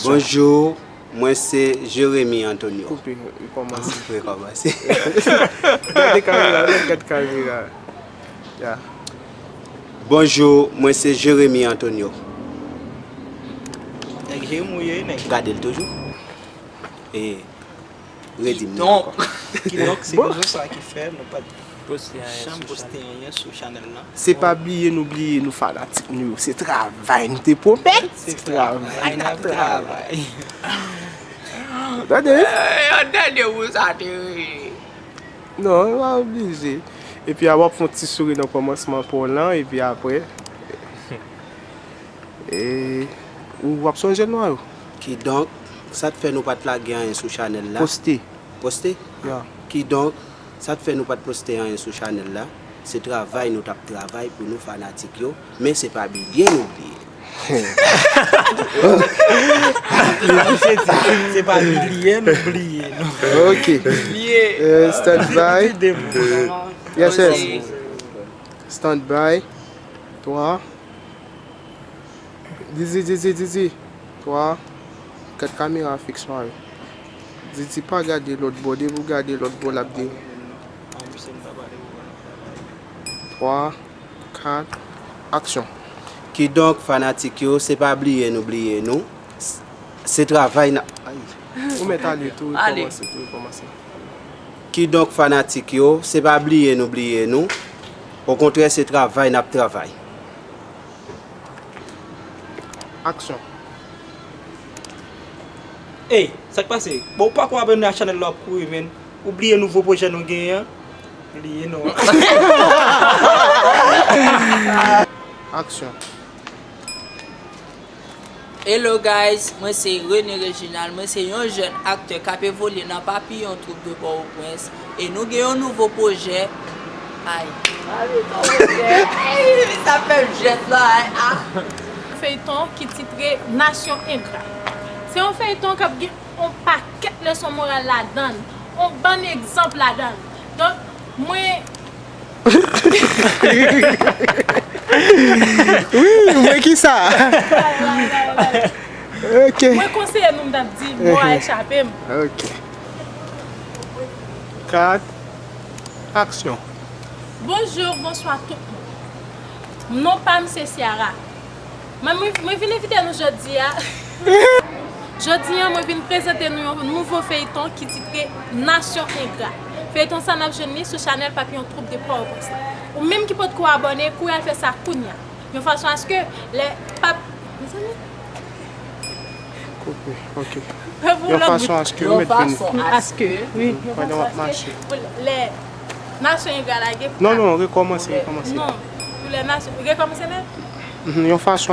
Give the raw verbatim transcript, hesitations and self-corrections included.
Bonjou, mwen se Jérémy Antonio. Koupe, rekòmanse. Rekòmanse. Gade kamera, gade kamera. Ya. Bonjou, mwen se Jérémy Antonio. Nèg Jeremi ou ye, nèg. Gade l toujou. E redi m li ankò. Kidonk, kidonk, se rezon sa ki fè nou pa t janm poste anyen sou chanèl lan. Se pa bliye nou bliye nou fanatik nou yo. Se travay nou te pwomèt. Se travay n ap travay. Tande? Yo tande pou sa te rele. Non, yo pa oblije. Epi a w ap fè yon ti souri nan kòmansman pa w lan, epi apre. E, ou w ap sonje non yo. Kidonk, sa t fè nou pa t lage anyen sou chanèl la? Poste. Poste? Ya. Kidonk, sa t fè nou pa t poste anyen sou chanèl la? Se travay nou t ap travay pou nou fanatik yo, men se pa bliye nou bliye. Se pa bliye nou bliye nou. Ok. Bliye. Euh, stand by. Yes, yes. Stand by. Twa. Didi, Didi, Didi. Twa. Gad kamera fiks mwen. Didi pa gade lòt bò. Depi w gade lòt bò, l ap di. Twa, kat, aksyon. Kidonk, fanatik yo, se pa bliye nou bliye nou. S-, se travay n ap. Ay. Ou mèt ale tou, ale. Rekòmanse, tou rekòmanse. Kidonk, fanatik yo, se pa bliye nou bliye nou. Okontrè, se travay n ap travay. Aksyon. Ey, sa k pase? Bon, ou pako abòne a chanèl la, w ap kouri, menn. Ou bliye nouvo pwojè nou genyen an? Bliye non. Aksyon. Hello guys, mwen se René Reginald, mwen se yon jèn aktè k ap evolye nan Papillon Troupe de Port-au-Prince, e nou gen yon nouvo pwojè. Ay. Li sa fè m jès la, ay, ah. Feyton ki titre Nasyon Engra. Se yon feyton k ap gen yon pakèt leson moral ladan l, yon bann egzanp ladan l. Donk, mwen Wi, mwen ki sa? Ok. Mwen konseye nou, m t ap di, mo a echape m. Ok. Kat, aksyon. Bonjou, bonswa tout moun. Non pa m se Ciara. Mwen, mwen, mwen vin envite nou jodi a. Jodi a, mwen vin prezante nou yon nouvo feyton ki titre Nasyon Engra. Feyton sa n ap jwenn li sou chanèl Papillon Troupe de Port-au-Prince la. Ou menm ki potko abòne, kouri al fè sa kounya. Yon fason aske lè pap... Mezanmi. Koupe, ok. Yon fason aske yo mèt vini. Aske, wi. Pandan w ap mache. Pou lè Nasyon Engra lage... Non, non, rekòmanse, rekòmanse. Non, pou lè Nasyon... Rekòmanse nèt? Mhm, yon fason